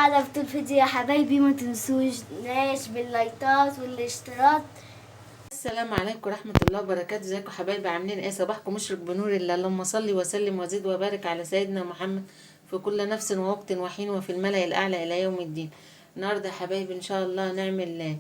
معنا في الفيديو يا حبايبي، ما تنسوش ناش باللايكات والاشتراك. السلام عليكم ورحمة الله وبركاته. ازيكم حبايبي، عاملين ايه؟ صباحكم مشرق بنور الله. اللهم صل وسلم وزد وبارك على سيدنا محمد في كل نفس ووقت وحين وفي الملأ الأعلى إلى يوم الدين. النهارده يا حبايبي إن شاء الله نعمل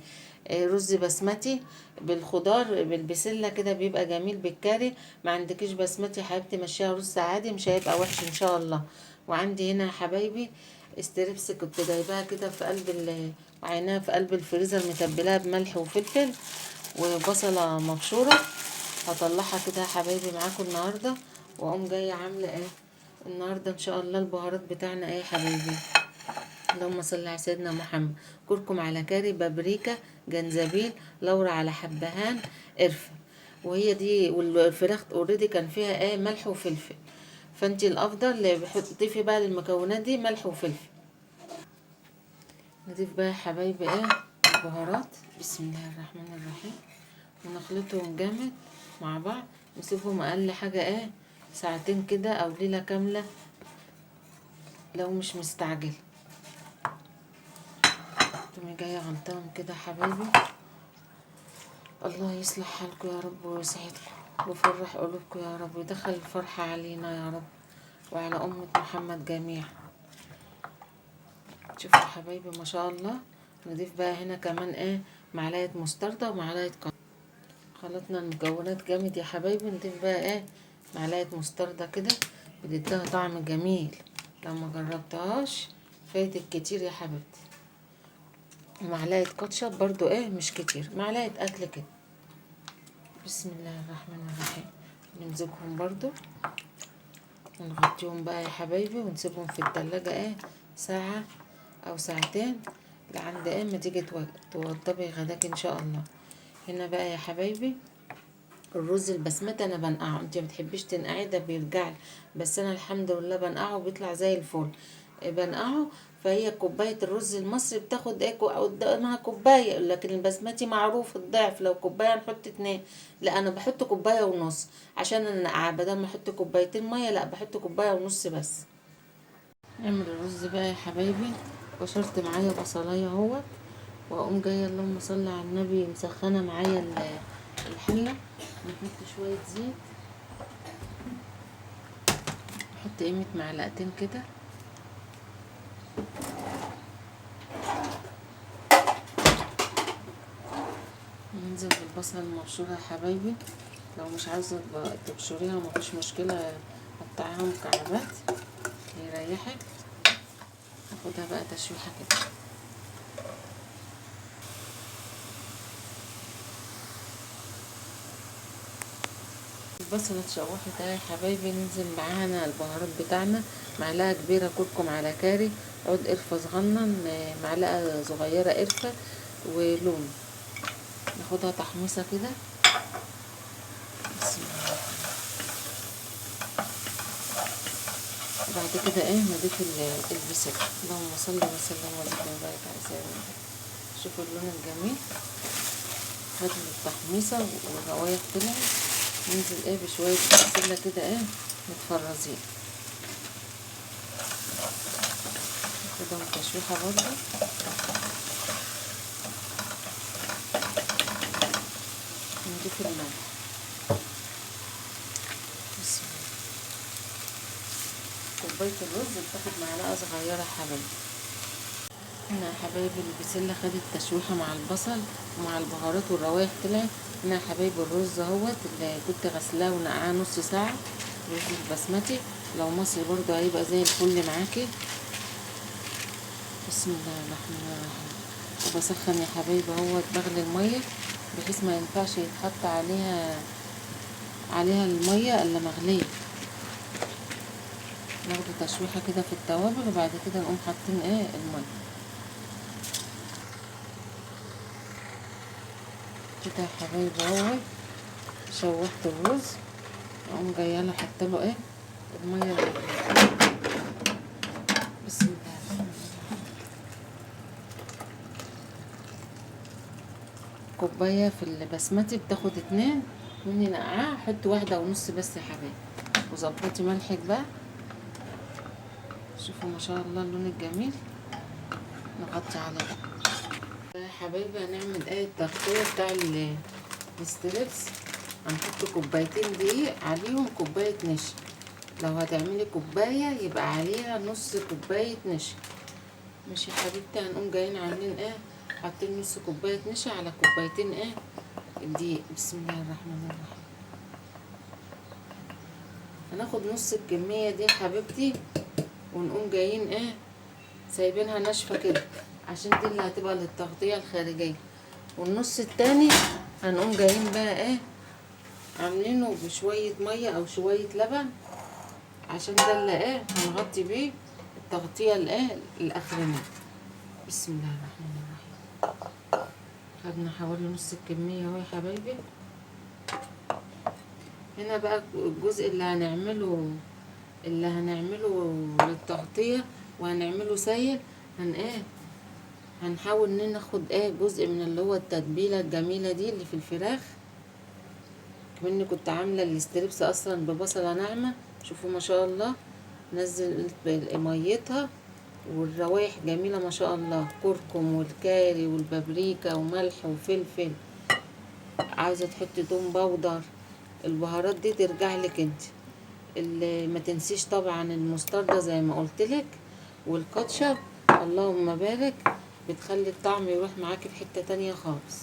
رز بسمتي بالخضار بالبسلة كده، بيبقى جميل بالكاري. ما عندكيش بسمتي يا حبيبتي مشيها رز عادي، مش هيبقى وحش إن شاء الله. وعندي هنا يا حبايبي strips كنت جايباها كده في قلب وعيناها في قلب الفريزر، متبلاها بملح وفلفل وبصله مبشوره. هطلعها كده يا حبايبي معاكم النهارده، واقوم جاية عامله ايه النهارده ان شاء الله. البهارات بتاعنا ايه يا حبايبي؟ اللهم صل على سيدنا محمد. كركم على كاري، بابريكا، جنزبيل، لورا على حبهان، قرفه، وهي دي. والفراخ already كان فيها ايه؟ ملح وفلفل. فانت الافضل تضيفي بقى للمكونات دي ملح وفلفل. نضيف بقى يا حبايبي ايه البهارات، بسم الله الرحمن الرحيم، ونخلطهم جامد مع بعض. نسيبهم اقل حاجة ايه ساعتين كده او ليلة كاملة لو مش مستعجل. تقومي جاية غلطاهم كده يا حبايبي. الله يصلح حالكم يا رب ويسعدكم ويفرح قلوبكم يا رب، ويدخل الفرحة علينا يا رب وعلى امه محمد جميعا. شوفوا يا حبايبي ما شاء الله. نضيف بقى هنا كمان ايه معلقه مستردة ومعلقة كاري. خلطنا المكونات جامد يا حبايبي. نضيف بقى ايه معلقه مستردة كده، بتديها طعم جميل. لو ما جربتهاش فايتك كتير يا حبيبتي. ومعلقة كاتشب برضو ايه مش كتير، معلقه اكل كده. بسم الله الرحمن الرحيم. نمزجهم برضو ونغطيهم بقى يا حبايبي، ونسيبهم في التلاجة ايه ساعة او ساعتين لعند ايه ما تيجي توضبي غداك ان شاء الله. هنا بقى يا حبايبي الرز البسمتي انا بنقعه، انت ما بتحبيش تنقعيه ده بيرجع، بس انا الحمد لله بنقعه وبيطلع زي الفل. بنقعه. فهي كوباية الرز المصري بتاخد ايه قدامها كوباية، لكن البسمتي معروف الضعف، لو كوباية نحط 2، لا انا بحط كوباية ونص عشان انقعه، بدل ما احط كوبايتين مية لا بحط كوباية ونص بس. نعمل الرز بقى يا حبايبي. بشرت معايا بصلايه اهوت، واقوم جاية اللهم صل على النبي مسخنه معايا الحلة. نحط شوية زيت، نحط قيمة معلقتين كده. ننزل بالبصل المبشوره يا حبايبي. لو مش عايزه تبشريها مفيش مشكلة، قطعيها مكعبات يريحك. ناخدها بقى تشويحه كده. البصله اتشوحت اهي يا حبايبي. ننزل معانا البهارات بتاعنا، معلقه كبيرة كركم على كاري، عود قرفه صغنن، معلقه صغيرة قرفه، ولون. ناخدها تحميصه كده. بسم الله. بعد كده ايه نضيف البسله. اللهم صل وسلم وزد وبارك على سيدنا محمد. شوفوا اللون الجميل، خدت التحميصه والروايح طلعت. ننزل ايه بشوية بسلة كده ايه متفرزين، ناخدهم تشويحه برضو. نضيف الملح. بسم الله. كوباية الرز بتاخد معلقه صغيرة حبايبي. هنا يا حبايبي البسله خدت تشويحه مع البصل ومع البهارات والروايح طلعت. هنا يا حبايبي الرز اهوت اللي كنت غسلاه ونقعاه نص ساعة، رز البسمتي. لو مصري برضو هيبقى زي الفل معاكي. بسم الله الرحمن الرحيم. وبسخن يا حبايبي اهوت، بغلي المية بحيث ما ينفعش يتحط عليها المية الا مغليه. ناخده تشويحه كده في التوابل، وبعد كده نقوم حاطين ايه المية كده يا حبايبي اهو. شوحت الرز، اقوم جاية له حاطه له ايه المية المغليه. بسم الله الرحمن الرحيم. كوباية في البسمتي بتاخد 2 مني نقعاه، حط 1.5 بس يا حبايبي، وظبطي ملحك بقى. شوفوا ما شاء الله اللون الجميل. نغطي عليه. يا حبايبي هنعمل ايه التغطية بتاع ال strips. هنحط كوبايتين دقيق عليهم كوباية نشا. لو هتعملي كوباية يبقى عليها نص كوباية نشا. ماشي يا حبيبتي. هنقوم جايين عاملين ايه، حاطين نص كوباية نشا على كوبايتين ايه الدقيق. بسم الله الرحمن الرحيم. هناخد نص الكمية دي يا حبيبتي ونقوم جايين ايه سايبينها ناشفة كده عشان دي اللي هتبقى للتغطيه الخارجية. والنص التاني هنقوم جايين بقى ايه عاملينه بشوية مية او شوية لبن عشان ده اللي ايه هنغطي بيه التغطية الايه الاخرانية. بسم الله الرحمن الرحيم. خدنا حوالي نص الكمية اهو يا حبايبي. هنا بقى الجزء اللي هنعمله للتغطيه وهنعمله سايل، هن ايه هنحاول ان ناخد ايه جزء من اللي هو التتبيله الجميلة دي اللي في الفراخ. كمان كنت عامله ال strips اصلا ببصله ناعمة، شوفوا ما شاء الله نزلت ميتها والروايح جميلة ما شاء الله، كركم والكاري والبابريكا وملح وفلفل، عايزه تحطي توم powder، البهارات دي ترجع لك انت. اللي ما تنسيش طبعا المستردة زي ما قلت لك والكاتشب، اللهم بارك، بتخلي الطعم يروح معاكي في حتة تانية خالص.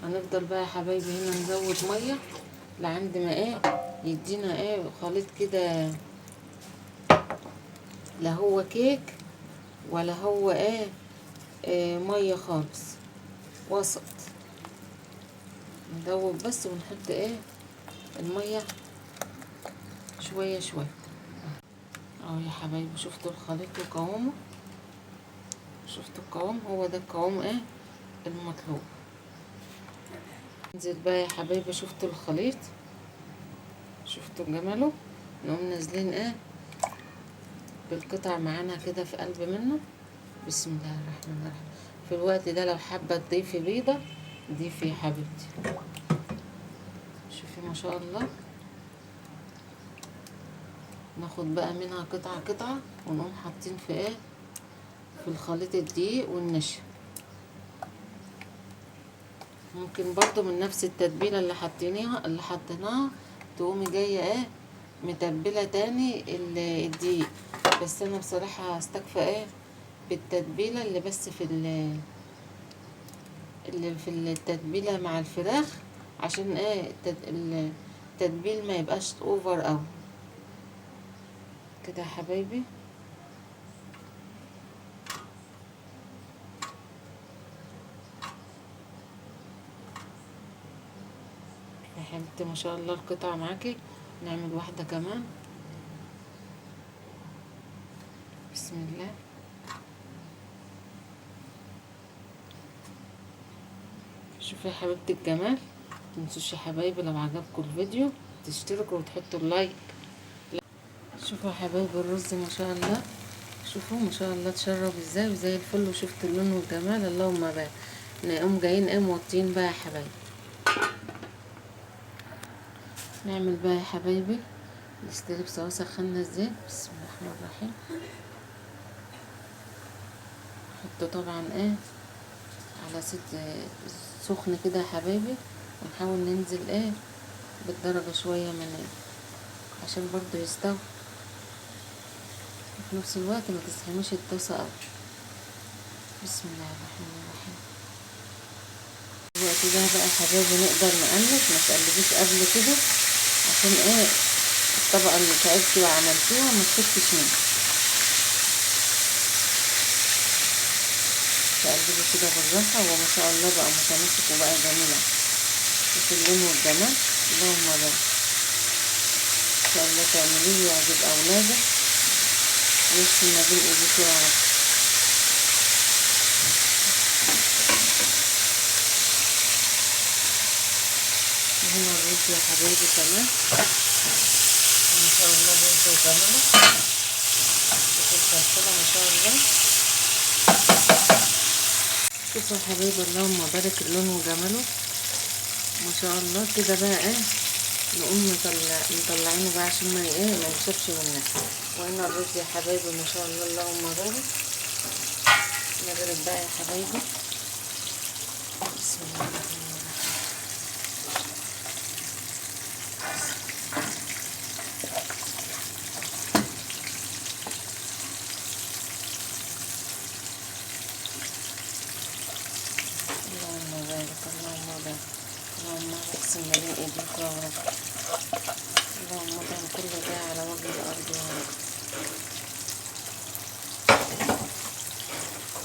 هنفضل بقى يا حبايبي هنا نزود مية لعند ما ايه يدينا ايه خليط كده، لا هو كيك ولا هو ايه مية خالص، وسط. ندوب بس ونحط ايه المية شوية شوية. اهو يا حبايبي شفتوا الخليط وقوامه، شفتوا القوام، هو ده القوام ايه المطلوب. ننزل بقى يا حبايبي، شفتوا الخليط، شفتوا جماله. نقوم نازلين ايه بالقطع معانا كده في قلب منه. بسم الله الرحمن الرحيم. في الوقت ده لو حابة تضيفي بيضة ضيفي يا حبيبتي. شوفي ما شاء الله. ناخد بقى منها قطعه قطعه ونقوم حاطين في ايه في الخليط الدقيق والنشا. ممكن برضو من نفس التتبيله اللي حطيناها تقومي جاية ايه متبله تاني الدقيق، بس انا بصراحة هستكفى ايه بالتتبيله اللي بس في اللي في التتبيله مع الفراخ، عشان ايه التتبيل ما يبقاش اوفر قوي كده يا حبايبي. يا حبيبتي ما شاء الله القطعة معاكي. نعمل واحدة كمان. بسم الله. شوفي يا حبيبتي الجمال. متنسوش يا حبايبي لو عجبكم الفيديو تشتركوا وتحطوا اللايك. شوفوا يا حبايبي الرز ما شاء الله، شوفوا ما شاء الله اتشرب ازاي وزي الفل، وشفتوا اللون والجمال، اللهم بارك. نقوم جايين ايه موطين بقى يا حبايبي. نعمل بقى يا حبايبي ال strips اهو، سخنا الزيت. بسم الله الرحمن الرحيم. نحطه طبعا ايه على زيت سخن كده يا حبايبي، ونحاول ننزل ايه بالدرجة شوية من ايه عشان برضو يستوي، وفي نفس الوقت ما تسخنوش الطاسة قوي. بسم الله الرحمن الرحيم. الوقت ده بقى يا حبايبي نقدر نقلب، ما تقلبيش قبل كده عشان ايه الطبقة اللي تعبتي وعملتيها ما تفكش منك. تقلبي كده بالراحة، وما شاء الله بقى متماسك وبقى جميلة. شوفي اللون والجمال، اللهم بارك. ان شاء الله تعمليه ويعجب اولادك ويحسن ما بين ايديكوا يا رب. وهنا الرز يا حبايبي كمان ما شاء الله الرز وجماله. شوفوا الفلفله ما شاء الله. شوفوا يا حبايبي اللهم بارك اللون وجماله ما شاء الله. كده بقى ايه نقوم مطلعينه بقى عشان ما ايه ما ينشفش مننا. وهنا الرز يا حبايبي ما شاء الله اللهم بارك. نضرب بقى يا حبايبي. بسم الله الرحمن الرحيم. اللهم بارك، اللهم بارك، اللهم اقسم ما بين ايديك يا رب. اللهم اطعم كل جاع على وجه الارض يا رب.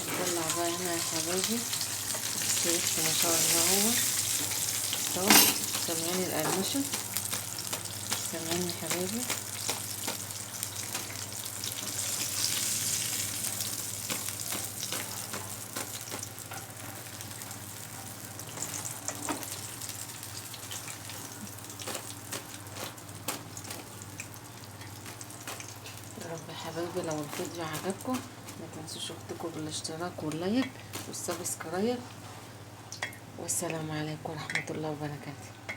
نطلع بقى هنا يا حبايبي السيف ما شاء الله هو استوى. سامعين القرمشه؟ سامعين يا حبايبي؟ يا رب يا حبايبي لو الفيديو عجبكم ما تنسوش اختكم بالاشتراك وال like وال subscribe. والسلام عليكم ورحمة الله وبركاته.